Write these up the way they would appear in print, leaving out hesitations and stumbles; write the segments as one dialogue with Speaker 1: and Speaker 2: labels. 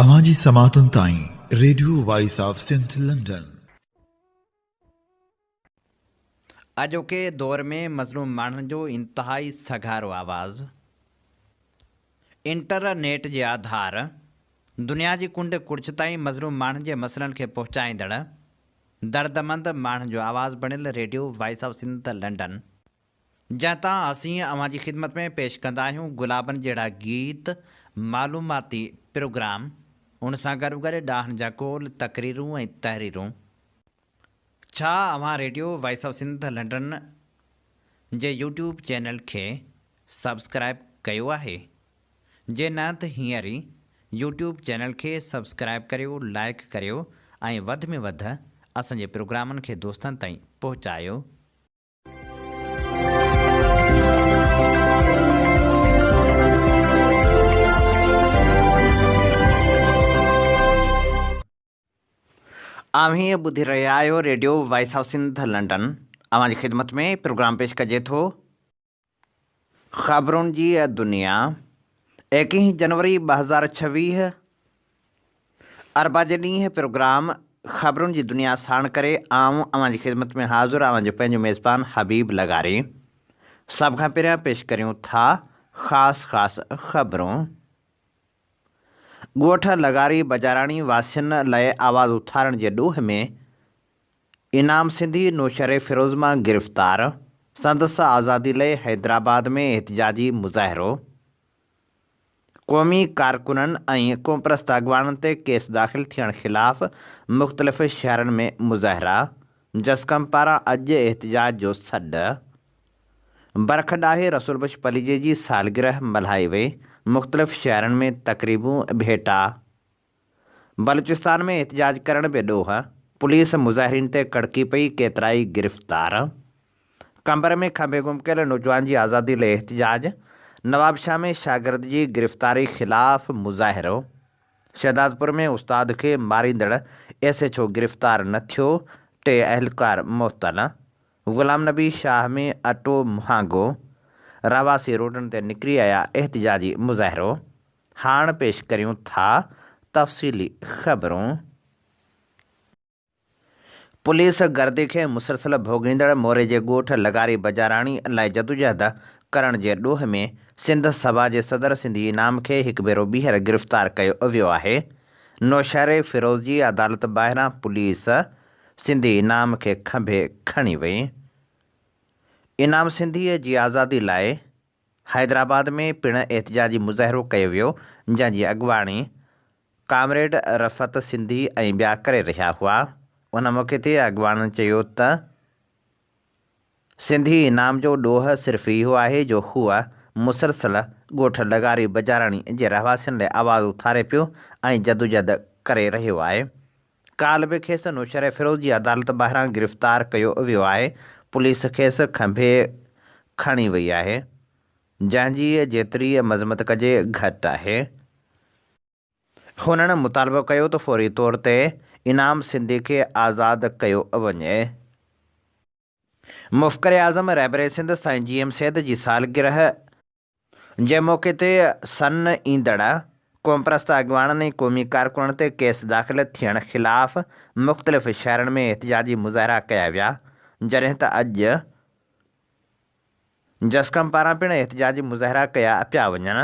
Speaker 1: اوهان جي سماعتن تائين radio voice of Sindh London.
Speaker 2: اڄوڪي دور ۾ مظلوم ماڻهن جو انتهائي سگهارو آواز، انٽر نيٽ جي آڌار، دنيا جي ڪنڊ ڪڙڇ تائين مظلوم ماڻهن جي مسئلن کي پهچائيندڙ، دردمند ماڻهن جو آواز بڻيل radio voice of Sindh London, جنهن تان اسين اوهان جي خدمت ۾ پيش ڪندا آهيون گلابن جهڙا گيت، معلوماتي پروگرام، ان سان گڏوگڏ ڏاهن جا قول، تقريرون ۽ تحريرون. ڇا اوهان radio voice of Sindh London جي يوٽيوب چينل کي سبسڪرائيب ڪيو آهي؟ جي نه ته هينئر ئي يوٽيوب چينل کي سبسڪرائيب ڪريو، لائيڪ ڪريو ۽ وڌ ۾ وڌ اسان جي پروگرامن کي دوستن تائين پهچايو. اوهين ٻڌي رهيا آهيو radio voice of Sindh London اوهان جي خدمت ۾ پروگرام پيش ڪجي ٿو خبرن جي دنيا ايڪيهين جنوري 2026 اربع جي ڏينهن پروگرام خبرن جي دنيا ساڻ ڪري آئون اوهان جي خدمت ۾ حاضر اوهان جو پنهنجو ميزبان حبيب لغاري. سڀ کان پهريان پيش ڪريون ٿا خاص خاص خبرون. ڳوٺ لغاري بجاراڻي واسين لئه آواز اٿارڻ جي ڏوهه ۾ انعام سنڌي نوشهري فيروز مان گرفتار، سندس آزادي لئه حيدرآباد ۾ احتجاجي مظاهرو. قومي ڪارڪنن ۽ قومپرست اڳواڻن تي ڪيس داخل ٿيڻ خلاف مختلف شهرن ۾ مظاهرا، جسقم پاران اڄ احتجاج جو سڏ، برک ڏاهي رسول بخش پليجي جي سالگرهه ملهائي وئي، مختلف شهرن ۾ تقريبون ڀيٽا. بلوچستان ۾ احتجاج ڪرڻ به ڏوهه، پوليس مظاهرين تي ڪڙڪي پئي، ڪيترائي گرفتار. قمبر ۾ کنڀي گم ڪيل نوجوان جي آزادي لئه احتجاج، نوابشاهه ۾ شاگرد جي گرفتاري خلاف مظاهرو، شهدادپور ۾ استاد کي ماريندڙ ايس ايڇ او گرفتار نه ٿيو، ٽي اهلڪار معطل، غلام نبي شاهه ۾ اٽو مهانگو، رهواسي روڊن تي نڪري آيا، احتجاجي مظاهرو. هاڻ پيش ڪريون ٿا تفصيلي خبرون. پوليس گردي کي مسلسل ڀوڳيندڙ موري جي ڳوٺ لغاري بجاراڻي لاء جدوجهد ڪرڻ جي ڏوهه ۾ سنڌ سڀا جي صدر سنڌي انعام کي هڪ ڀيرو ٻيهر گرفتار ڪيو ويو آهي. نوشهري فيروز جي عدالت ٻاهران پوليس سنڌي انعام کي کنڀي کڻي وئي. انعام سنڌيء جي آزادي لاء حيدرآباد ۾ پڻ احتجاجي مظاهرو ڪيو ويو، جنهن جي اڳواڻي ڪامريڊ رفعت سنڌي ۽ ٻيا ڪري رهيا هئا. ان موقعي تي اڳواڻن چيو ته سنڌي انعام جو ڏوهه صرف اهو آهي جو هو مسلسل ڳوٺ لغاري بجاراڻي جي رهواسين لاء آواز اٿاري پيو ۽ جدوجهد ڪري رهيو آهي. ڪالهه به کيس نوشهريفيروز جي عدالت ٻاهران گرفتار ڪيو ويو آهي، پوليس کيس کنڀي کڻي وئي آهي، جنهن جي جيتري مذمت ڪجي گهٽ آهي. هنن مطالبو ڪيو ته فوري طور تي انعام سنڌي کي آزاد ڪيو وڃي. مفڪر اعظم رهبر سنڌ سائين جي ايم سيد جي سالگرهه، جي موقعي تي سن ايندڙ قومپرست اڳواڻن ۽ قومي ڪارڪنن تي ڪيس داخل ٿيڻ خلاف مختلف شهرن ۾ احتجاجي مظاهرا ڪيا ويا جڏهن ته اڄ جسقم پاران پڻ احتجاجي مظاهرا ڪيا پيا وڃن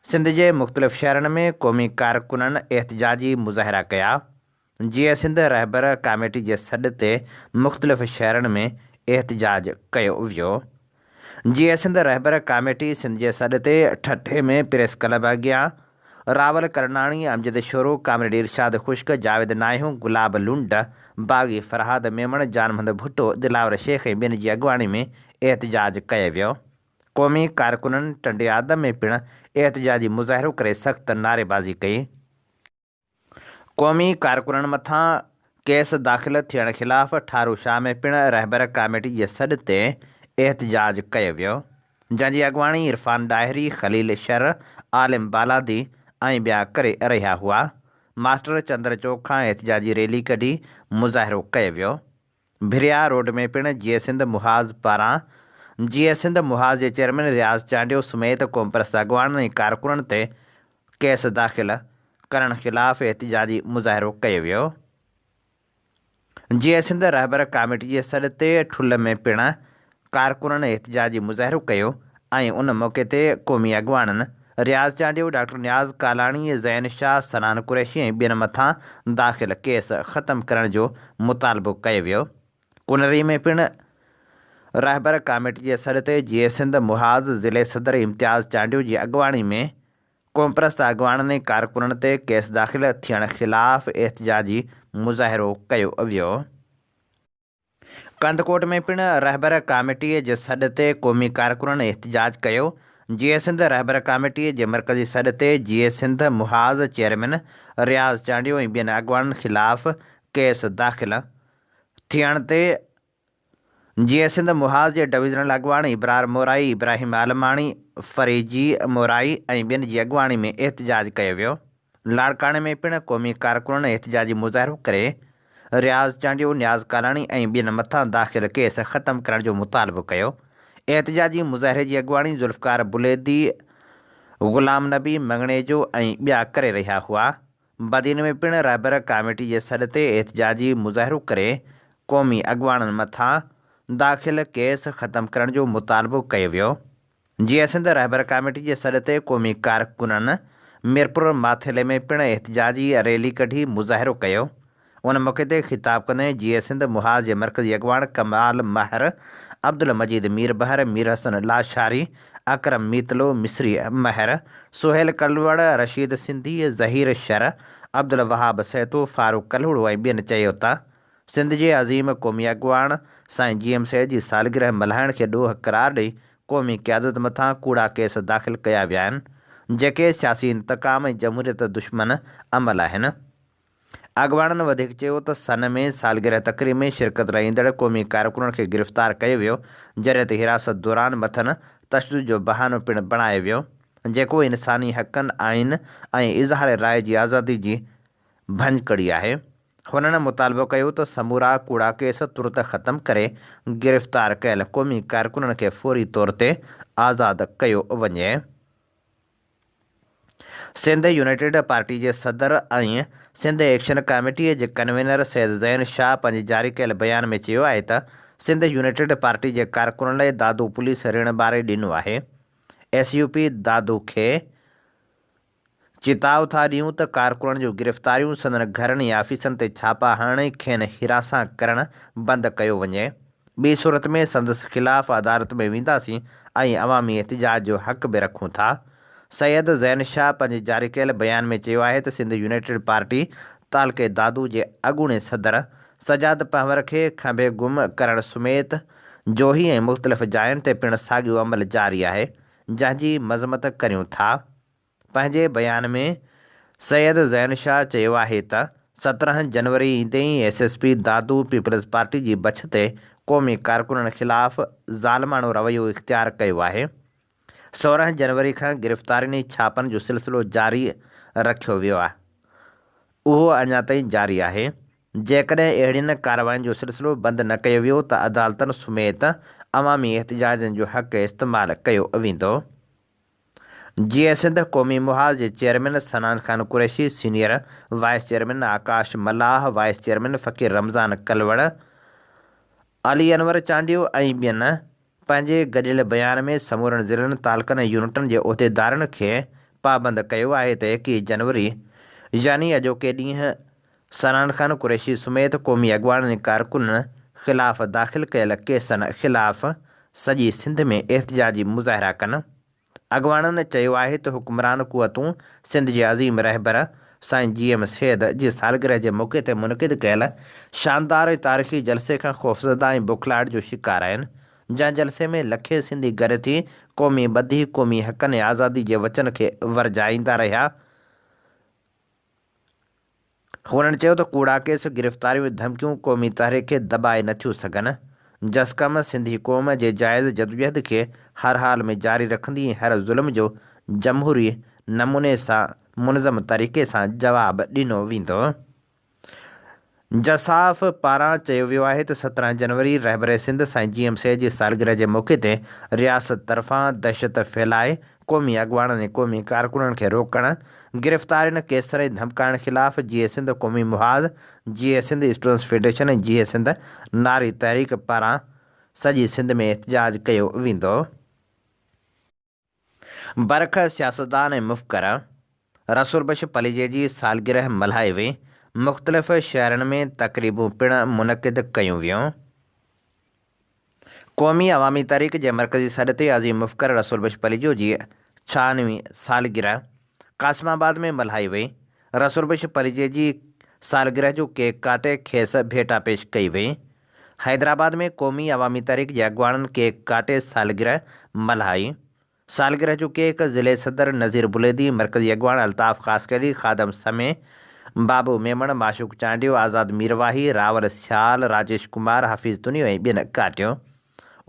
Speaker 2: سنڌ جي مختلف شهرن ۾ قومي ڪارڪنن احتجاجي مظاهرا ڪيا جيئي سنڌ رهبر ڪاميٽي جي سڏ تي مختلف شهرن ۾ احتجاج ڪيو ويو. جيئي سنڌ رهبر ڪاميٽي سنڌ جي سڏ تي ٺٽي ۾ پريس ڪلب اڳيان راول ڪرناڻي، امجد شورو، ڪامريڊ ارشاد خشڪ، جاويد ناهيون، گلاب لنڊ، باغي فرهاد ميمڻ، جان محمد ڀٽو، دلاور شيخ ۽ ٻين جي اڳواڻي ۾ احتجاج ڪيو ويو. قومي ڪارڪنن ٽنڊي آدم ۾ پڻ احتجاجي مظاهرو ڪري سخت نعريبازي ڪئي. قومي ڪارڪنن مٿان ڪيس داخل ٿيڻ خلاف ٺارو شاهه ۾ پڻ رهبر ڪاميٽي جي سڏ تي احتجاج ڪيو ويو، جنهن جي اڳواڻي عرفان ڏاهري، خليل شر، عالم بالادي ۽ ٻيا ڪري رهيا هئا. ماسٽر چندر چوڪ کان احتجاجي ريلي ڪڍي مظاهرو ڪيو ويو. ڀريا روڊ ۾ پڻ جيئي سنڌ محاذ پاران جيئي سنڌ محاذ جي چيئرمين رياض چانڊيو سميت قومپرست اڳواڻن ۽ ڪارڪنن تي ڪيس داخل ڪرڻ خلاف احتجاجي مظاهرو ڪيو ويو. جيئي سنڌ رهبر ڪاميٽي جي سڏ تي ٺل ۾ پڻ ڪارڪنن احتجاجي مظاهرو ڪيو ۽ ان موقعي تي قومي اڳواڻن رياض چانڊيو، ڊاڪٽر نياز ڪالاڻي، زين شاهه، صنعان قريشي ۽ ٻين مٿان داخل ڪيس ختم ڪرڻ جو مطالبو ڪيو ويو. ڪنري ۾ پڻ رهبر ڪاميٽي جي سڏ تي جيئي سنڌ محاذ ضلعي صدر امتياز چانڊيو جي اڳواڻي ۾ قومپرست اڳواڻن ۽ ڪارڪنن تي ڪيس داخل ٿيڻ خلاف احتجاجي مظاهرو ڪيو ويو. ڪنڌڪوٽ ۾ پڻ رهبر ڪاميٽي جي سڏ تي قومي ڪارڪنن احتجاج ڪيو. جيئي سنڌ رهبر ڪاميٽي جي مرڪزي سڏ تي جيئي سنڌ محاذ چيئرمين رياض چانڊيو ۽ ٻين اڳواڻن خلاف ڪيس داخل ٿيڻ تي جيئي سنڌ محاذ جي ڊويزنل اڳواڻ ابرار مورائي، ابراهيم عالماڻي، فريجي مورائي ۽ ٻين جي اڳواڻي ۾ احتجاج ڪيو ويو. لاڙڪاڻي ۾ پڻ قومي ڪارڪنن احتجاجي مظاهرو ڪري رياض چانڊيو، نياز ڪالاڻي ۽ ٻين مٿان داخل ڪيس ختم ڪرڻ جو مطالبو ڪيو. احتجاجي مظاهري جي اڳواڻي ذوالفقار بليدي، غلام نبي مڱڻيجو ۽ ٻيا ڪري رهيا هئا. بدين ۾ پڻ رهبر ڪاميٽي جي سڏ تي احتجاجي مظاهرو ڪري قومي اڳواڻن مٿان داخل ڪيس ختم ڪرڻ جو مطالبو ڪيو ويو. جيئي سنڌ رهبر ڪاميٽي جي سڏ تي قومي ڪارڪنن ميرپور ماٿيلي ۾ پڻ احتجاجي ريلي ڪڍي مظاهرو ڪيو. ان موقعي تي خطاب ڪندي جيئي سنڌ محاذ جي مرڪزي اڳواڻ ڪمال مهر، عبدالمجيد ميربحر، ميرحسن لاشاري، اڪرم ميتلو، مصري مهر، سهيل ڪلوڙ، رشيد سنڌي، ظهير شر، عبدالوهاب سهتو، فاروق ڪلهوڙو ۽ ٻين چيو ته سنڌ جي عظيم قومي اڳواڻ سائين جي ايم سيد جي سالگرهه ملهائڻ کي ڏوهه قرار ڏئي قومي قيادت مٿان ڪوڙا ڪيس داخل ڪيا ويا آهن، جيڪي سياسي انتقام ۽ جمهوريت دشمن عمل آهن. اڳواڻن وڌيڪ چيو ته سن ۾ سالگرهه تقريب ۾ شرڪت لاء ايندڙ قومي ڪارڪنن کي گرفتار ڪيو ويو، جڏهن ته حراست دوران مٿن تشدد جو بهانو پڻ بڻايو ويو، جيڪو انساني حقن، آئين ۽ اظهار راء جي آزادي جي ڀڃڪڙي آهي. هنن مطالبو ڪيو ته سمورا ڪوڙا ڪيس ترت ختم ڪري گرفتار ڪيل قومي ڪارڪنن کي فوري طور تي آزاد ڪيو وڃي. سنڌ يونائيٽيڊ پارٽي جي صدر ۽ سنڌ ايڪشن ڪاميٽي جي ڪنوينر سيد زين شاهه پنهنجي جاري ڪيل بيان ۾ چيو آهي ته سنڌ يونائيٽيڊ پارٽي جي ڪارڪنن لاء دادو پوليس رڻ ٻاري ڏنو آهي، ايس يو پي دادو کي چتاء ٿا ڏيون ته ڪارڪنن جون گرفتاريون، سندن گهرن ۽ آفيسن تي ڇاپا هڻڻ ۽ کين هراسان ڪرڻ بند ڪيو وڃي. ٻي صورت ۾ سندس خلاف عدالت ۾ وينداسين ۽ عوامي احتجاج جو حق به رکون ٿا. سيد زين شاهه پنهنجي جاري ڪيل بيان ۾ چيو آهي ته سنڌ يونائيٽيڊ پارٽي تعلقي دادو جي اڳوڻي صدر سجاد پنهور کي کنڀي گم ڪرڻ سميت جوهي ۽ مختلف جاين تي پڻ ساڳيو عمل جاري آهي جنهن جي مذمت ڪريون ٿا. پنهنجي بيان ۾ سيد زين شاهه چيو آهي ته 17 جنوري ايندي ئي S S P Dadu peoples party جي بڇ تي قومي ڪارڪنن خلاف ظالماڻو رويو اختيار ڪيو آهي، 16 جنوري کان گرفتارين ۽ ڇاپن جو سلسلو جاري رکيو ويو آهي اهو اڃا تائين جاري آهي، جيڪڏهن اهڙين ڪاررواين جو سلسلو بند نه ڪيو ويو ته عدالتن سميت عوامي احتجاجن جو حق استعمال ڪيو ويندو. جيئي سنڌ قومي محاذ جي chairman Sanan Khan Qureshi, senior vice chairman Akash Mallah, vice chairman Faqir Ramzan Kalhoro, Ali Anwar Chandio ۽ ٻين پنهنجي گڏيل بيان ۾ سمورن ضلعن، تعلقن ۽ يونٽن جي عهديدارن کي پابند ڪيو آهي ته 21 جنوري يعني اڄوڪي ڏينهن صنعان خان قريشي سميت قومي اڳواڻن ۽ ڪارڪنن خلاف داخل ڪيل ڪيسن خلاف سڄي سنڌ ۾ احتجاجي مظاهرا ڪن. اڳواڻن چيو آهي ته حڪمران قوتون سنڌ جي عظيم رهبر سائين جي ايم سيد جي سالگرهه جي موقعي تي منعقد ڪيل شاندار ۽ تاريخي جلسي کان خوفزده ۽ بوکلاهٽ جو شڪار آهن جنهن جلسي ۾ لکين سنڌي گڏ ٿي قومي ٻڌي قومي حقن ۽ آزادي جي وچن کي ورجائيندا رهيا. هنن چيو ته ڪوڙا ڪيس، گرفتاريون ۽ ڌمڪيون قومي تحريڪ کي دٻائي نه ٿيون سگهن. جسقم سنڌي قوم جي جائز جدوجهد کي هر حال ۾ جاري رکندي ۽ هر ظلم جو جمهوري نموني سان منظم طريقي سان جواب ڏنو ويندو. جساف پاران چيو ويو آهي ته 17 جنوري رهبر سنڌ سائين جي ايم سيد جي سالگرهه جي موقعي تي رياست طرفان دهشت ڦهلائي قومي اڳواڻن ۽ قومي ڪارڪنن کي روڪڻ، گرفتارين، ڪيسن ۽ ڌمڪائڻ خلاف جيئي سنڌ قومي محاذ، جيئي سنڌ اسٽوڊنٽس فيڊريشن ۽ جيئي سنڌ ناري تحريڪ پاران سڄي سنڌ ۾ احتجاج ڪيو ويندو. برک سياستدان ۽ مفڪر رسول بخش پليجي جي سالگرهه ملهائي وئي، مختلف شهرن ۾ تقريبون پڻ منعقد ڪيون ويون. قومي عوامي تحريڪ جي مرڪزي سڏ تي عظيم مفڪر رسول بخش پليجو جي ڇهانوين سالگرهه قاسم آباد ۾ ملهائي وئي، رسول بخش پليجي جي سالگرهه جو ڪيڪ ڪاٽي کيس ڀيٽا پيش ڪئي وئي. حيدرآباد ۾ قومي عوامي تحريڪ جي اڳواڻن ڪيڪ ڪاٽي سالگرهه ملهائي. سالگرهه جو ڪيڪ ضلعي صدر نذير بليدي، مرڪزي اڳواڻ الطاف خاصخيلي، خادم سمي، بابو ميمڻ، معشوق چانڊيو، آزاد ميرواهي، راول سيال، راجيش ڪمار، حفيظ تنيو ۽ ٻين ڪاٽيو.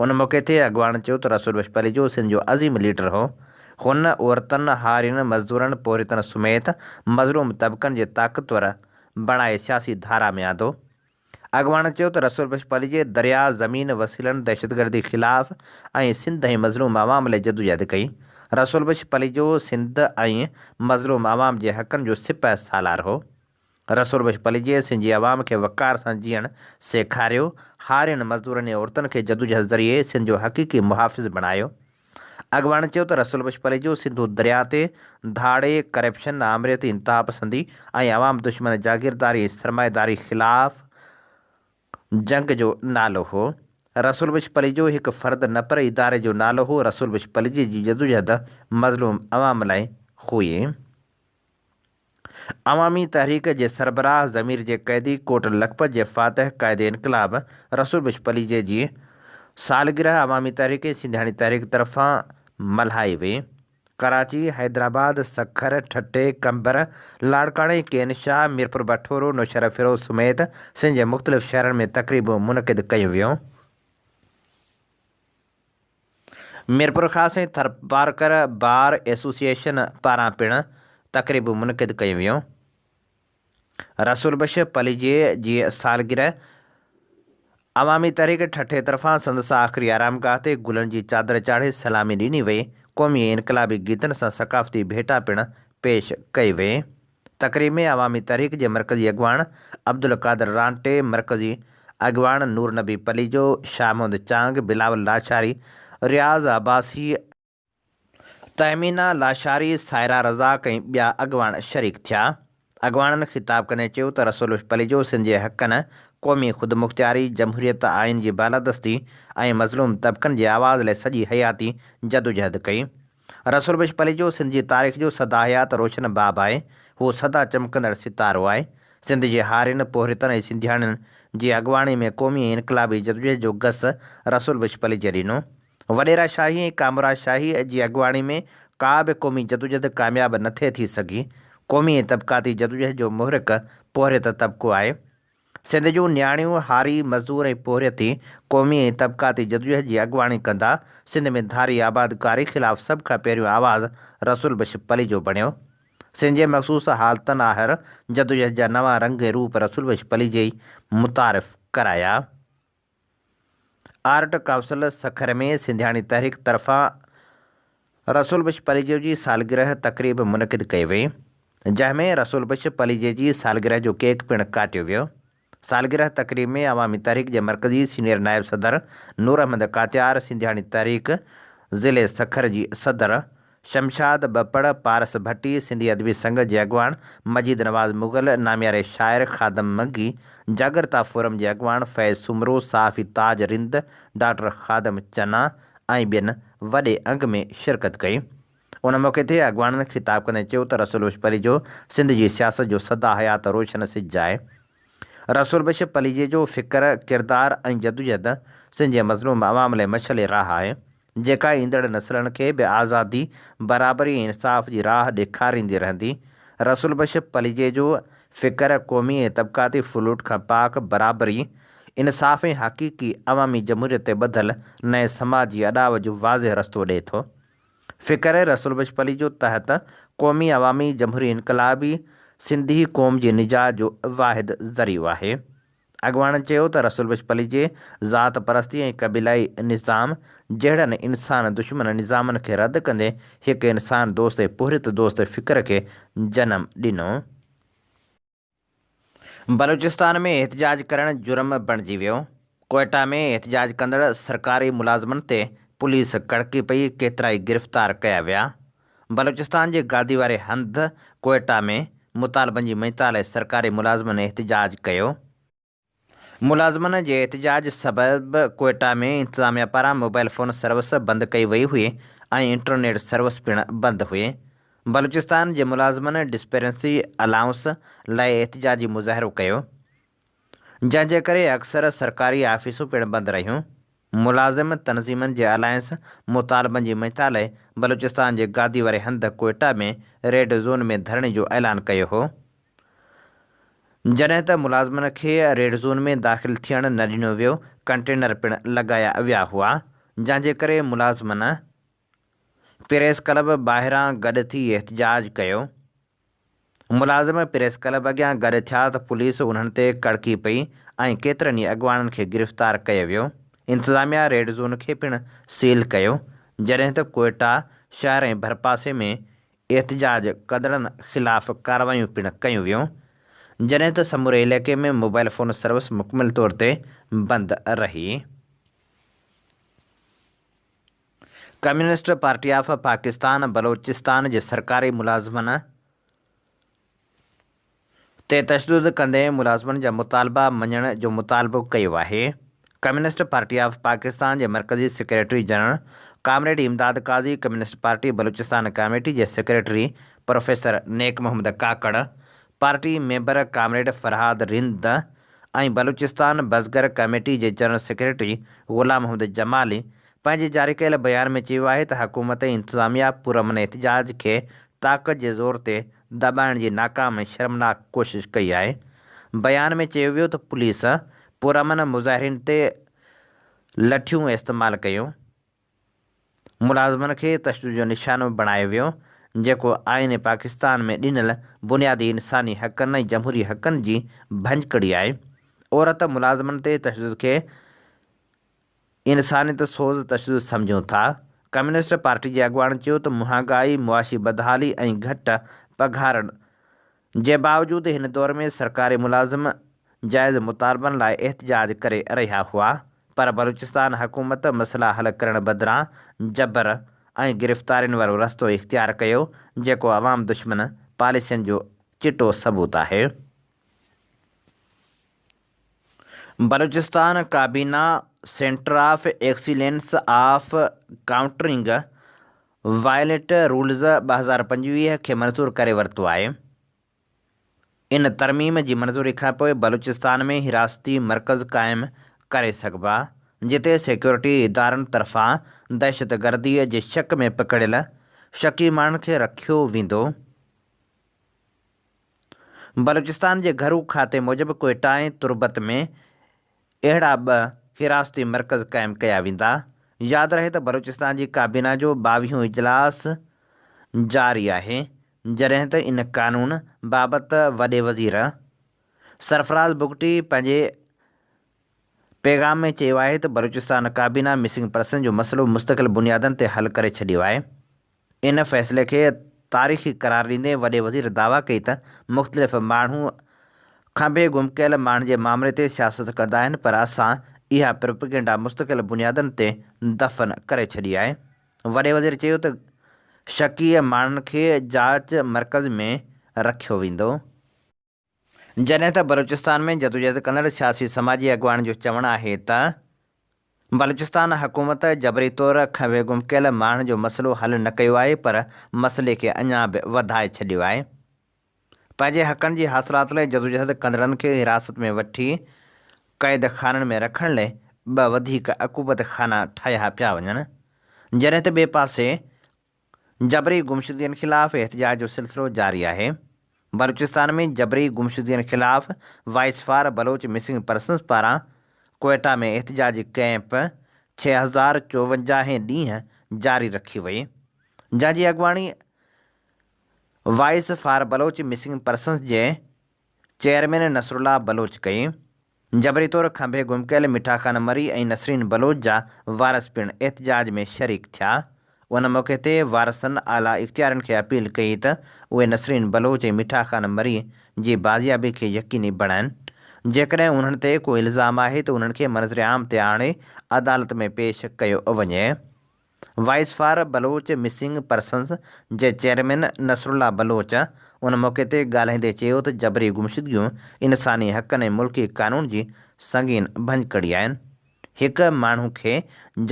Speaker 2: ان موقعي تي اڳواڻن چيو ته رسول بخش پليجو سنڌ جو عظيم ليڊر هو. هن عورتن، هارين، مزدورن، پورهيتن سميت مظلوم طبقن جي طاقتور بڻائي سياسي ڌارا ۾ آندو. اڳواڻن چيو ته رسول بخش پليجي درياء، زمين، وسيلن، دهشتگردي خلاف ۽ سنڌ ۽ مظلوم عوام لاء جدوجهد ڪئي. رسول بخش پليجو سنڌ ۽ مظلوم عوام جي حقن جو سپهه سالار هو. رسول بخش پليجي سنڌ جي عوام کي وقار سان جيئڻ سيکاريو، هارين، مزدورن ۽ عورتن کي جدوجهد ذريعي سنڌ جو حقيقي محافظ بڻايو. اڳواڻن چيو ته رسول بخش پليجو سنڌو درياء تي ڌاڙي، ڪرپشن، آمريت، انتهاپسندي ۽ عوام دشمن جاگيرداري ۽ سرمائيداري خلاف جنگ جو نالو هو. رسول بخش پليجو هڪ فرد نه پر اداري جو نالو هو، رسول بخش پليجي جي جدوجهد مظلوم عوام لاء هئي. عوامي تحريڪ جي سربراهه ضمير جي قيدي ڪوٽ لکپت جي فاتح قائد انقلاب رسول بخش پليجي جي سالگرهه عوامي تحريڪ ۽ سنڌياڻي تحريڪ طرفان ملهائي وئي. ڪراچي، حيدرآباد، سکر، ٺٽي، قمبر، لاڙڪاڻي، ڪين شاهه، ميرپور بٺورو، نوشهروفيروز سميت سنڌ جي مختلف شهرن ۾ تقريبون منعقد ڪيون ويون. ميرپورخاص ۽ ٿرپارڪر بار ايسوسيئيشن پاران پڻ تقريبون منعقد ڪيون ويون. رسول بخش پليجي جي سالگرهه عوامي تحريڪ ٺٽي طرفان سندس آخري آرامگاهه تي گلن جي چادر چاڙهي سلامي ڏني وئي، قومي ۽ انقلابي گيتن سان ثقافتي ڀيٽا پڻ پيش ڪئي وئي. تقريب ۾ عوامي تحريڪ جي مرڪزي اڳواڻ عبدالقادر رانٽي، مرڪزي اڳواڻ نور نبي پليجو، شاهه محمد چانگ، بلاول لاشاري، رياض عباسي، تهمينه لاشاري، سائره رزاق ۽ ٻيا اڳواڻ شريڪ ٿيا. اڳواڻن خطاب ڪندي چيو ته رسول بخش پليجو سنڌ جي حقن، قومي خودمختياري، جمهوريت، آئين جي بالادستي ۽ مظلوم طبقن جي آواز لاء سڄي حياتي جدوجهد ڪئي. رسول بخش پليجو سنڌ جي تاريخ جو سدا حيات روشن باب آهي. هو سدا چمڪندڙ ستارو آهي. سنڌ جي هارين، پورهيتن ۽ سنڌياڻين جي اڳواڻي ۾ قومي ۽ انقلابي جدوجهد جو گس رسول بخش پليجي ڏنو. وڏيرا شاهي ۽ ڪامورا شاهي جي اڳواڻي ۾ ڪا به قومي جدوجهد ڪامياب نه ٿي ٿي سگهي. قومي ۽ طبقاتي جدوجهد جو محرڪ پورهيت طبقو آهي. سنڌ جون نياڻيون هاري، مزدور ۽ پورهيتي قومي ۽ طبقاتي جدوجهد جي اڳواڻي ڪندا، سنڌ ۾ ڌاري آبادڪاري خلاف سڀ کان پهريون آواز رسول بخش پليجو بڻيو. سنڌ جي مخصوص حالتن آهر جدوجهد جا نوان رنگ ۽ روپ رسول بخش پليجي ئي متعارف ڪرايا. آرٽ ڪائونسل سکر ۾ سنڌياڻي تحريڪ طرفان رسول بخش پليجي جي سالگرهه تقريب منعقد ڪئي وئي، جنهن ۾ رسول بخش پليجي جي سالگرهه جو ڪيڪ پڻ ڪاٽيو ويو. سالگرهه تقريب ۾ عوامي تحريڪ جي مرڪزي سينيئر نائب صدر نور احمد ڪاتيار، سنڌياڻي تحريڪ ضلعي سکر جي صدر شمشاد ٻپڙ، پارس ڀٽي، سنڌي ادبي سنگت جي اڳواڻ مجيد نواز مغل، نامياري شاعر خادم منگي، جاڳرتا فورم جي اڳواڻ فيض سومرو، صحافي تاج رند، ڊاڪٽر خادم چنا ۽ ٻين وڏي انگ ۾ شرڪت ڪئي. ان موقعي تي اڳواڻن خطاب ڪندي چيو ته رسول بخش پليجو سنڌ جي سياست جو سدا حيات روشن سج آهي. رسول بخش پليجي جو فڪر، ڪردار ۽ جدوجهد سنڌ جي مظلوم عوام لاء مشعل راهه آهي. جيڪا ايندڙ نسلن کي به آزادي، برابري ۽ انصاف جي راهه ڏيکاريندي رهندي. رسول بخش پليجي جو فڪر قومي ۽ طبقاتي ڦرلوٽ کان پاڪ، برابري، انصاف ۽ حقيقي عوامي جمهوريت تي ٻڌل نئين سماج جي اڏاوت جو واضح رستو ڏئي ٿو. فڪر رسول بخش پليجو تحت قومي، عوامي، جمهوري انقلابي سنڌي قوم جي نجات جو واحد ذريعو آهي. اڳواڻن چيو ته رسول بخش پليجي ذات پرستي ۽ قبيلائي نظام جهڙن انسان دشمن نظامن کي رد ڪندي هڪ انسان دوست ۽ پورهيت دوست فڪر کي جنم ڏنو. بلوچستان ۾ احتجاج ڪرڻ جرم بڻجي ويو، ڪوئيٽا ۾ احتجاج ڪندڙ سرڪاري ملازمن تي پوليس ڪڙڪي پئي، ڪيترائي گرفتار ڪيا ويا. بلوچستان جي گادي واري هنڌ ڪوئيٽا ۾ مطالبن جي مڃتا لاء سرڪاري ملازمن احتجاج ڪيو. ملازمن جي احتجاج سبب ڪوئيٽا ۾ انتظاميا پاران موبائل فون سروس بند ڪئي وئي هئي ۽ انٽرنيٽ سروس پڻ بند هئي. بلوچستان جي ملازمن ڊسپيرنسي الائونس لاء احتجاجي مظاهرو ڪيو. جنهن جي ڪري اڪثر سرڪاري آفيسون پڻ بند رهيون. ملازم تنظيمن جي الائنس مطالبن جي مڃتا لاء بلوچستان جي گادي واري هنڌ ڪوئيٽا ۾ ريڊ زون ۾ ڌرڻي جو اعلان ڪيو هو. جڏهن ته ملازمن کي ريڊ زون ۾ داخل ٿيڻ نه ڏنو ويو، ڪنٽينر پڻ لڳايا ويا هئا، جنهن جي ڪري ملازمن پريس ڪلب ٻاهران گڏ ٿي احتجاج ڪيو. ملازم پريس ڪلب اڳيان گڏ ٿيا ته پوليس انهن تي ڪڙڪي پئي ۽ ڪيترن ئي اڳواڻن کي گرفتار ڪيو ويو. انتظاميا ريڊ زون کي پڻ سيل ڪيو، جڏهن ته ڪوئيٽا شهر ۽ ڀرپاسي ۾ احتجاج ڪندڙن خلاف ڪارروايون پڻ ڪيون ويون، جڏهن ته سموري علائقي ۾ موبائل فون سروس مڪمل طور تي بند رهي. Communist party of Pakistan Balochistan جي سرڪاري ملازمن تي تشدد ڪندي ملازمن جا مطالبا مڃڻ جو مطالبو ڪيو آهي. ڪميونسٽ پارٽي آف پاڪستان جي مرڪزي secretary general comrade Imdad Qazi, communist party Balochistan committee جي secretary professor Nek Muhammad Kakar, party member comrade Farhad Rind ۽ Balochistan Bazgar committee جي جنرل سيڪريٽري غلام محمد جمالي پنهنجي جاري ڪيل بيان ۾ چيو آهي ته حڪومت ۽ انتظاميا پرامن احتجاج کي طاقت جي زور تي دٻائڻ جي ناڪام ۽ شرمناڪ ڪوشش ڪئي آهي. بيان ۾ چيو ويو ته پوليس پرامن مظاهرين تي لٺيون استعمال ڪيون، ملازمن کي تشدد جو نشانو بڻايو ويو، جيڪو آئين پاڪستان ۾ ڏنل بنيادي انساني حقن ۽ جمهوري حقن جي ڀڃڪڙي آهي. عورت ملازمن تي تشدد کي انسانيت سوز تشدد سمجهون ٿا. ڪميونسٽ پارٽي جي اڳواڻن چيو ته مهانگائي، معاشي بدحالي ۽ گهٽ پگهارن جي باوجود هن دور ۾ سرڪاري ملازم جائز مطالبن لاء احتجاج ڪري رهيا هئا پر بلوچستان حڪومت مسئلا حل ڪرڻ بدران جبر ۽ گرفتارين وارو رستو اختيار ڪيو جيڪو عوام دشمن پاليسين جو چٽو ثبوت آهي. بلوچستان ڪابينا centre of excellence of countering violent rules 2025 کي منظور ڪري ورتو آهي. ان ترميم جي منظوري کانپوء بلوچستان ۾ حراستي مرڪز قائم ڪري سگهبا، جتي سيڪيورٽي ادارن طرفان دهشتگردي جي شڪ ۾ پڪڙيل شڪي ماڻهن کي رکيو ويندو. بلوچستان جي گهرو کاتي موجب ڪوئيٽا ۽ تربت ۾ اهڙا ٻه حراستي مرڪز قائم ڪيا ويندا. ياد رهي ته بلوچستان جي ڪابينا جو ٻاويهون اجلاس جاري آهي، جڏهن ته ان قانون بابت وڏي وزير سرفراز بگٽي پنهنجي پيغام ۾ چيو آهي ته بلوچستان ڪابينا مسنگ پرسن جو مسئلو مستقل بنيادن تي حل ڪري ڇڏيو آهي. ان فيصلي کي تاريخي قرار ڏيندي وڏي وزير دعويٰ ڪئي ته مختلف ماڻهو کنڀي گم ڪيل ماڻهن جي مامري تي سياست ڪندا آهن پر اسان اها پروپيگنڊا مستقل بنيادن تي دفن ڪري ڇڏي آهي. وڏي وزير چيو ته شڪي ماڻهن کي جاچ مرڪز ۾ رکيو ويندو. جڏهن ته بلوچستان ۾ جدوجهد ڪندڙ سياسي سماجي اڳواڻن جو چوڻ آهي ته بلوچستان حڪومت جبري طور کنوي گم ڪيل ماڻهن جو مسئلو حل نه ڪيو آهي پر مسئلي کي اڃا به وڌائي ڇڏيو آهي. پنهنجي حقن جي حاصلات لاء جدوجهد ڪندڙن کي حراست ۾ وٺي قيد خانن ۾ رکڻ لاء ٻه وڌيڪ عقوبت خانا ٺاهيا پيا وڃن جڏهن ته ٻئي پاسي جبري گمشدگين خلاف احتجاج جو سلسلو جاري آهي. بلوچستان ۾ جبري گمشدگين خلاف voice for Baloch missing persons پاران ڪوئيٽا ۾ احتجاجي ڪئمپ 6054 هين ڏينهن جاري رکي وئي، جنهن جي اڳواڻي Voice for Baloch missing persons جي چيئرمين نصرالله بلوچ ڪئي. جبري طور کنڀي گم ڪيل مٺا خان مري ۽ نسرين بلوچ جا وارث پڻ احتجاج ۾ شريڪ ٿيا. ان موقعي تي وارثن اعليٰ اختيارين کي اپيل ڪئي ته اهي نسرين بلوچ ۽ مٺا خان مري جي بازيابي کي يقيني بڻائن. جيڪڏهن انهن تي ڪو الزام آهي ته انهن کي منظر عام تي آڻي عدالت ۾ پيش ڪيو وڃي. Voice for Baloch missing persons جي چيئرمين نصرالله بلوچ ان موقعي تي ڳالهائيندي چيو ته جبري گمشدگيون انساني حقن ۽ ملڪي قانون جي سنگين ڀڃڪڙي آهن. هڪ ماڻهو کي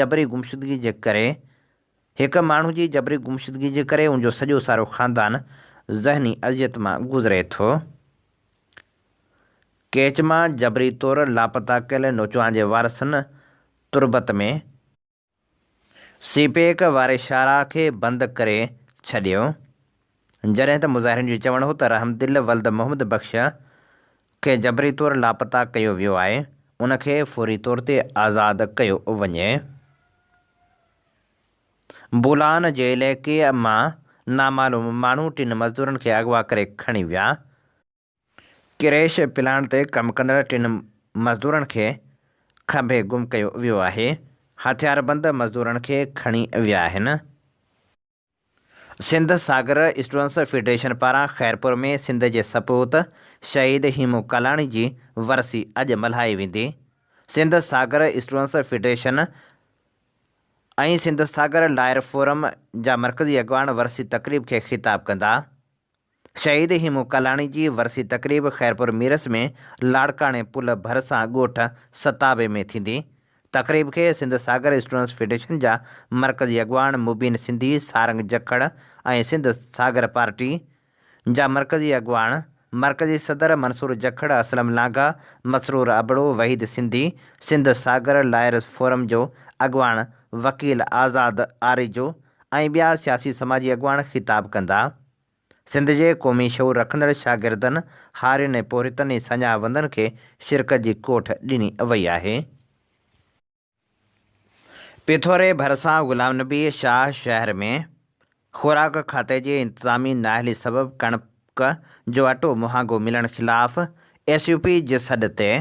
Speaker 2: جبري گمشدگي جي ڪري هڪ ماڻهو جي جبري گمشدگي جي ڪري ان جو سڄو سارو خاندان ذهني اذيت مان گذري ٿو. ڪيچ مان جبري طور لاپتا ڪيل نوجوان جي وارثن تربت ۾. سي پيڪ واري شاهراهه کي بند ڪري ڇڏيو، جڏهن ته مظاهرين جو چوڻ هو ته رحمدل ولد محمد بخش کي جبري طور لاپتا ڪيو ويو آهي، ان کي فوري طور تي آزاد ڪيو وڃي. بولان جي علائقي مان نامعلوم ماڻهو ٽن مزدورن کي اغوا ڪري کڻي ويا. ڪريش پلانٽ تي ڪم ڪندڙ ٽن مزدورن کي کنڀي گم ڪيو ويو آهي، هٿياربند مزدورن کي کڻي ويا آهن. سنڌ ساگر اسٽوڊنٽس فيڊريشن پاران خيرپور ۾ سنڌ جي سپوت شهيد هيمون ڪالاڻي جي ورسي اڄ ملهائي ويندي. Sindh Sagar students federation ۽ Sindh Sagar lawyer forum جا مرڪزي اڳواڻ ورسي تقريب کي خطاب ڪندا. شهيد هيمون ڪالاڻي جي ورسي تقريب خيرپور ميرس ۾ لاڙڪاڻي پل ڀرسان ڳوٺ ستابي ۾ ٿيندي. تقريب کي سنڌ ساگر اسٽوڊنٽس فيڊريشن جا مرڪزي اڳواڻ مبين سنڌي، سارنگ جکڙ ۽ سنڌ ساگر پارٽي جا مرڪزي اڳواڻ مرڪزي صدر منصور جکڙ، اسلم لانگاهه، مسرور ابڙو، وحيد سنڌي، سنڌ ساگر لائرز فورم جو اڳواڻ وڪيل آزاد آريجو ۽ ٻيا سياسي سماجي اڳواڻ خطاب ڪندا. سنڌ جي قومي شعور رکندڙ شاگردن، هارين ۽ پورهيتن ۽ ساڃاهه وندن کي شرڪت جي ڪوٺ ڏني وئي آهي. پيٿوري ڀرسان غلام نبي شاهه شهر ۾ خوراڪ کاتي جي انتظامي نااهلي سبب ڪڻڪ جو اٽو مهانگو ملڻ خلاف ايس يو پي جي سڏ تي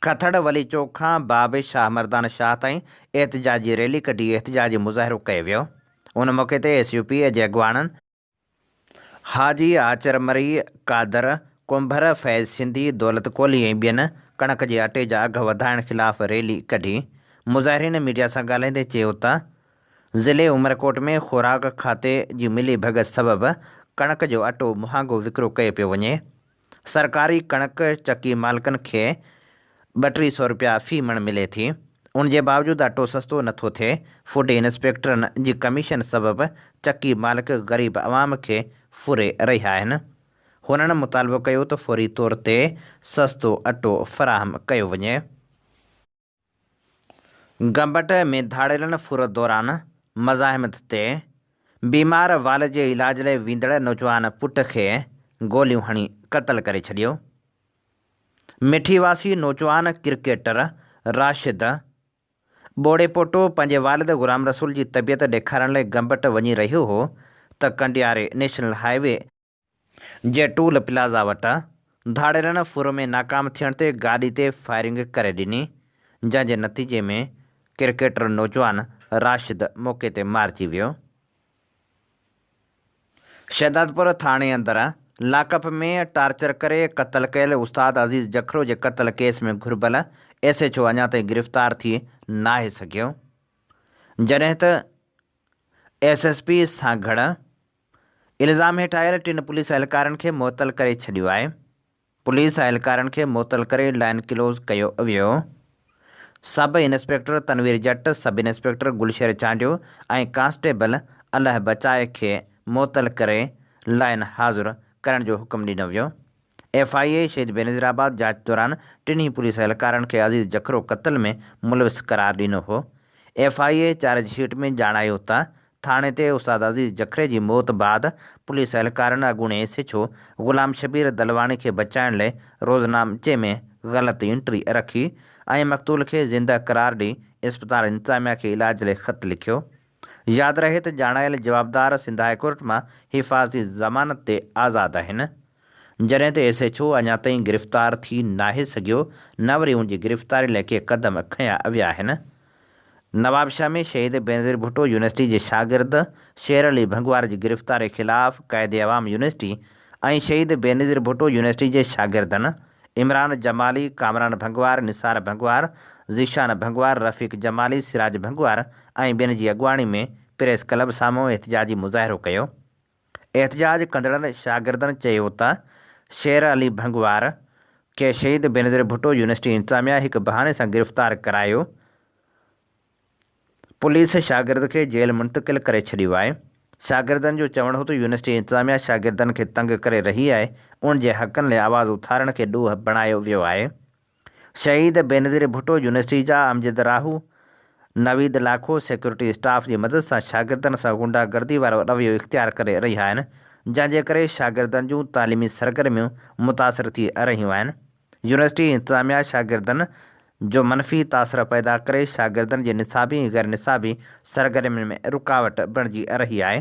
Speaker 2: کٿڙ ولي چوڪ کان باب شاهه مردان شاهه تائين احتجاجي ريلي ڪڍي احتجاجي مظاهرو ڪيو ويو. ان موقعي تي ايس يو پي جي اڳواڻن، حاجي آچر مري، قادر ڪنڀر، فيض سنڌي، دولت ڪولهي ۽ ٻين ڪڻڪ جي اٽي جا اگهه وڌائڻ خلاف ريلي ڪڍي. مظاهرين ميڊيا سان ڳالهائيندي چيو ته ضلعي عمرڪوٽ ۾ خوراڪ کاتي جي ملي ڀڳت سبب ڪڻڪ جو اٽو مهانگو وڪرو ڪيو پيو وڃي. سرڪاري ڪڻڪ چڪي مالڪن کي ٻه ٽي سئو رپيا في مڻ ملي ٿي، ان جي باوجود اٽو سستو نٿو ٿئي، فوڊ انسپيڪٽرن جي ڪميشن سبب چڪي مالڪ غريب عوام کي ڦري رهيا آهن. هنن مطالبو ڪيو ته فوري طور تي سستو اٽو فراهم ڪيو وڃي. گمبٽ ۾ ڌاڙيلن ڦر دوران مزاحمت تي بيمار والد جي علاج لاء ويندڙ نوجوان پٽ کي گوليون هڻي قتل ڪري ڇڏيو. مٺي واسي نوجوان ڪرڪيٽر راشد ٻوڙيپوٽو پنهنجي والد غلام رسول جي طبيعت ڏيکارڻ لاء گمبٽ وڃي رهيو هو ته ڪنڊياري نيشنل هاء وي جي ٽول پلازا وٽ ڌاڙيلن ڦر ۾ ناڪام ٿيڻ تي گاڏي تي فائرنگ ڪري ڏني، جنهن جي نتيجي ۾ ڪرڪيٽر نوجوان راشد موقعي تي مارجي ويو. شهدادپور ٿاڻي اندر لاڪ اپ ۾ ٽارچر ڪري قتل ڪيل استاد عزيز جکرو جي قتل ڪيس ۾ گهربل ايس ايڇ او اڃا تائين گرفتار ٿي ناهي سگهيو، جڏهن ته ايس ايس پي سانگهڙ الزام هيٺ آيل ٽن پوليس اهلڪارن کي معطل ڪري ڇڏيو آهي. پوليس اهلڪارن کي معطل ڪري لائن ڪلوز ڪيو ويو. Sub inspector Tanveer Jatt, sub inspector Gulsher Chandio ۽ constable Allah Bachai کي معطل ڪري لائن حاضر ڪرڻ جو حڪم ڏنو ويو. ايف I اي شهيد بينظيرآباد جاچ دوران ٽنهي پوليس اهلڪارن کي عزيز جکرو قتل ۾ ملوث قرار ڏنو هو. F I A charge sheet ۾ ڄاڻايو ته ٿاڻي تي استاد عزيز جکري جي موت بعد پوليس اهلڪارن اڳوڻي S H O Ghulam Shabbir Dalwani کي بچائڻ لئه روزنامچي ۾ غلط انٽري رکي ۽ مقتول کي زنده قرار ڏئي اسپتال انتظاميا کي علاج لئه خط لکيو. ياد رهي ته ڄاڻايل جوابدار سنڌ هاء ڪورٽ مان حفاظتي ضمانت تي آزاد آهن. جڏهن ته ايس ايڇ او اڃا تائين گرفتار ٿي ناهي سگهيو نه وري ان جي گرفتاري لاء ڪي قدم کنيا ويا آهن. نوابشاهه ۾ شهيد بينظير ڀٽو يونيورسٽي جي شاگرد شير علي ڀنگوار جي گرفتاري خلاف قائد عوام يونيورسٽي ۽ شهيد بينظير ڀٽو يونيورسٽي جي شاگردن عمران جمالي، ڪامران ڀنگوار، نثار ڀنگوار، ذيشان ڀنگوار، رفيق جمالي، سراج ڀنگوار ۽ ٻين جي اڳواڻي ۾ پريس ڪلب سامهون احتجاجي مظاهرو ڪيو. احتجاج ڪندڙن شاگردن چيو ته شير علي ڀنگوار کي شهيد بينظير ڀٽو يونيورسٽي انتظاميا هڪ بهاني سان گرفتار ڪرايو، پوليس شاگرد کي جيل منتقل ڪري ڇڏيو آهي. شاگردن جو چوڻ هو ته يونيورسٽي انتظاميا شاگردن کي تنگ ڪري رهي آهي، انهن جي حقن لاء آواز اٿارڻ کي ڏوهه بڻايو ويو آهي. شهيد بينظير ڀٽو يونيورسٽي جا امجد راهو، نويد لاکو سيڪيورٽي اسٽاف جي مدد سان شاگردن سان غنڊا گردي وارو رويو اختيار ڪري رهيا آهن، جنهن جي ڪري شاگردن جون تعليمي سرگرميون متاثر ٿي رهيون آهن. يونيورسٽي انتظاميا شاگردن جو منفي تاثر پيدا ڪري شاگردن جي نصابي ۽ غير نصابي سرگرمين ۾ رڪاوٽ بڻجي رهي آهي.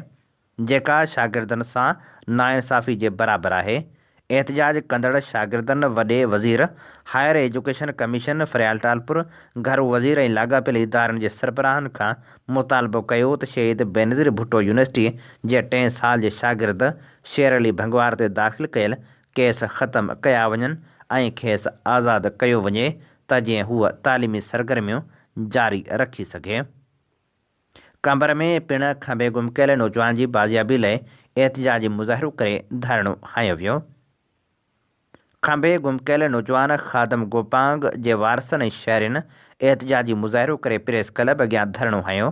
Speaker 2: جيڪا شاگردن سان ناانصافي جي برابر آهي. احتجاج ڪندڙ شاگردن وڏي وزير، higher education commission Faryal Talpur, گهرو وزير ۽ لاڳاپيل ادارن جي سربراهن کان مطالبو ڪيو ته شهيد بينظير ڀٽو يونيورسٽي جي ٽئين سال جي شاگرد شير علي ڀنگوار تي داخل ڪيل ڪيس ختم ڪيا وڃن ۽ کيس آزاد ڪيو وڃي ته جيئن هو تعليمي سرگرميون جاري رکي سگهي. قمبر ۾ پڻ کنڀي گم ڪيل نوجوان جي بازيابي لئه احتجاجي مظاهرو ڪري ڌرڻو هنيو ويو. کنڀي گم ڪيل نوجوان خادم گوپانگ جي وارثن ۽ شهرين احتجاجي مظاهرو ڪري پريس ڪلب اڳيان ڌرڻو هنيو.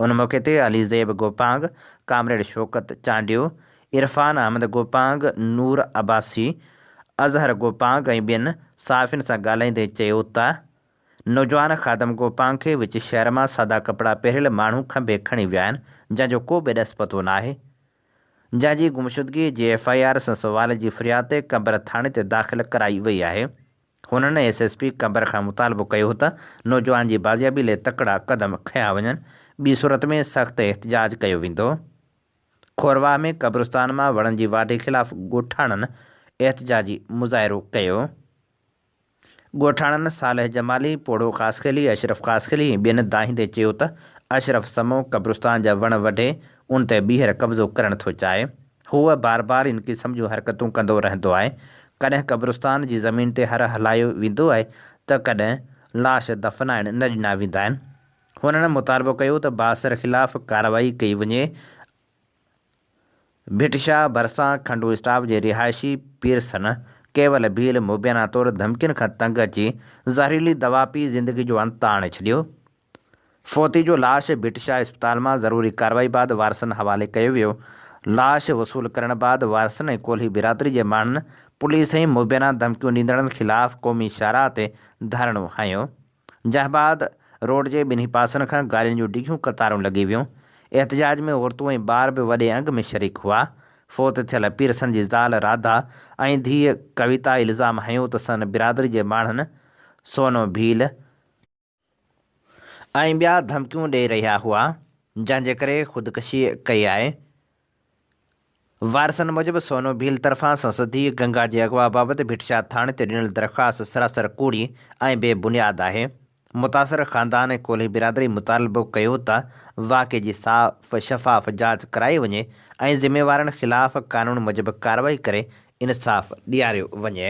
Speaker 2: ان موقعي تي علي زيب گوپانگ، ڪامريڊ شوڪت چانڊيو، عرفان احمد گوپانگ، نور عباسي، اظهر گوپانگ ۽ ٻين صحافين سان ڳالهائيندي چيو ته نوجوان خادم گوپانگ کي وچ شهر مان سادا ڪپڙا پهريل ماڻهو کنڀي کڻي ويا آهن، جنهن جو ڪو به ڏس پتو ناهي. جنهن جي گمشدگي جي ايف I R سان سوال جي فرياد تي قمبر ٿاڻي تي داخل ڪرائي وئي آهي. هنن ايس ايس پي قمبر کان مطالبو ڪيو ته نوجوان جي بازيابي لئه تڪڙا قدم کنيا وڃن، ٻي صورت ۾ سخت احتجاج ڪيو ويندو. کورواهه ۾ قبرستان مان وڻن جي واڍي خلاف ڳوٺاڻن احتجاجي مظاهرو ڪيو. ڳوٺاڻن صالح جمالي، پوڙهو خاصخيلي، اشرف خاصخيلي ۽ ٻين دانهيندي چيو ته اشرف سمون قبرستان جا وڻ وڍي ان تي ٻيهر قبضو ڪرڻ ٿو چاهي. هو بار بار ان قسم جون حرڪتون ڪندو رهندو آهي. ڪڏهن قبرستان جي زمين تي هر هلايو ويندو آهي ته ڪڏهن لاش دفنائڻ نه ڏنا ويندا آهن. هنن مطالبو ڪيو ته بااثر خلاف ڪارروائي ڪئي وڃي ڀٽ شاهه ڀرسان کنڊو اسٽاپ جي رهائشي پيرسن ڪيول ڀيل مبينا طور ڌمڪين کان تنگ اچي زهريلي دوا پي زندگي جو انت آڻي ڇڏيو. فوتي جو لاش ڀٽ شاهه اسپتال مان ضروري ڪارروائي بعد وارثن حوالي ڪيو ويو. لاش وصول ڪرڻ بعد وارثن ۽ ڪولهي برادري جي ماڻهن پوليس ۽ مبينا ڌمڪيون ڏيندڙن خلاف قومي شاهراهه تي ڌرڻو هنيو. جنهن بعد روڊ جي ٻنهي پاسن کان گاڏين جون ڊگهيون قطارون لڳي ويون. احتجاج ۾ عورتون ۽ ٻار به وڏي انگ ۾ شريڪ هئا. فوت ٿيل پيرسن جي زال راڌا ۽ ڌيء ڪويتا الزام هنيو ته سن برادري جي ماڻهن سونو ڀيل ۽ ٻيا ڌمڪيون ڏئي رهيا هئا، جنهن جي ڪري خودڪشي ڪئي آهي. وارثن موجب سونو ڀيل طرفان سس ڌيء گنگا جي اغوا بابت ڀٽشاهه ٿاڻي تي ڏنل درخواست سراسر ڪوڙي ۽ بي بنياد آهي. متاثر خاندان ۽ ڪولهي برادري مطالبو ڪيو ته واقعي جي صاف شفاف جاچ ڪرائي وڃي ۽ ذميوارن خلاف قانون موجب ڪارروائي ڪري انصاف ڏياريو وڃي.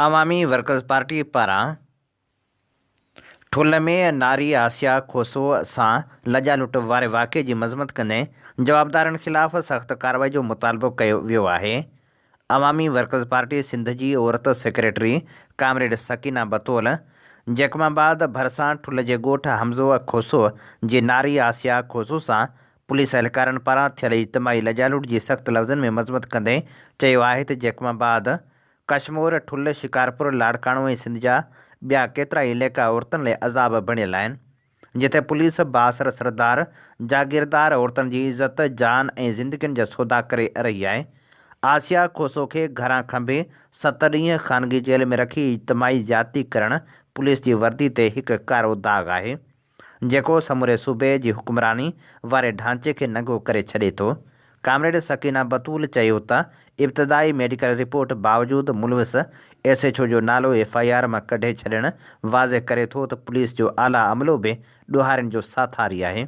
Speaker 2: عوامي ورڪرز پارٽي پاران ٺل ۾ ناري آسيا کوسو سان لڄا لٽ واري واقعي جي مذمت ڪندي جوابدارن خلاف سخت ڪارروائي جو مطالبو ڪيو ويو آهي. عوامي ورڪرز پارٽي سنڌ جي عورت secretary comrade Sakina Batool Jacob آباد ڀرسان ٺل جي ڳوٺ حمزو کوسو جي ناري آسيا کوسو سان پوليس اهلڪارن پاران ٿيل اجتماعي لڄا لٽ جي سخت لفظن ۾ مذمت ڪندي چيو آهي ته جيڪب آباد ڪشمور، ٺل، شڪارپور، لاڙڪاڻو ۽ سنڌ جا ٻيا ڪيترائي علائقا عورتن لاء عذاب بڻيل آهن، جتي پوليس بااثر سردار، جاگيردار عورتن جي عزت، جان ۽ زندگين جا سودا ڪري رهي آهي. آسيا کوسو کي گهران کنڀي ست ڏينهن خانگي جيل ۾ رکي اجتماعي زيادتي ڪرڻ پوليس جي وردي تي هڪ ڪارو داغ آهي. جيڪو سموري صوبي جي حڪمراني واري ڍانچي کي ننگو ڪري ڇڏي ٿو. ڪامريڊ سڪينه بتول چيو ته ابتدائي ميڊيڪل رپورٽ باوجود ملوث ايس ايڇ او جو نالو ايف I R مان ڪڍي ڇڏڻ واضح ڪري ٿو ته پوليس جو اعليٰ عملو به ڏوهارين جو ساٿاري آهي.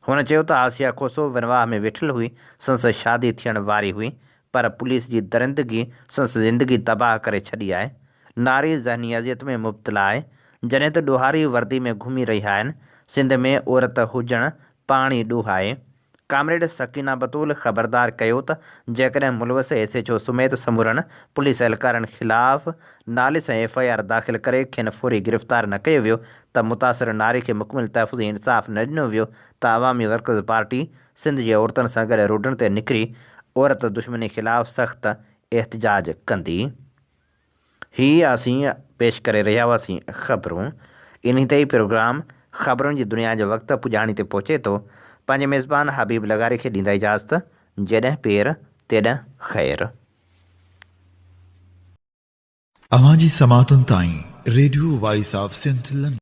Speaker 2: هن چيو ته آسيه کوسو ونواهه ۾ ويٺل هئي، سندس شادي ٿيڻ واري هئي پر پوليس جي درندگي سندس زندگي تباهه ڪري ڇڏي آهي. ناري ذهني اذيت ۾ مبتلا آهي، جڏهن ته ڏوهاري وردي ۾ گهمي رهيا آهن، سنڌ ۾ عورت هجڻ پاڻ ئي ڏوهه آهي. ڪامريڊ سڪينه بتول خبردار ڪيو ته جيڪڏهن ملوث ايس ايڇ او سميت سمورن پوليس اهلڪارن خلاف نالي سان ايف I R داخل ڪري کين فوري گرفتار نه ڪيو ويو ته متاثر ناري کي مڪمل تحفظ ۽ انصاف نه ڏنو ويو ته عوامي ورڪرز پارٽي سنڌ جي عورتن سان گڏ روڊن تي نڪري عورت دشمني خلاف سخت احتجاج ڪندي. هي اسين پيش ڪري رهيا هئاسين خبرون. انهي تي ئي پروگرام خبرن جي دنيا جو وقت پڄاڻي تي پهچي ٿو. پنهنجي ميزبان حبيب لغاري کي ڏيندا اجازت. جيڏهن پير تيڏهن خير.
Speaker 1: اوهان جي سماعتن تائين radio voice of Sindh London.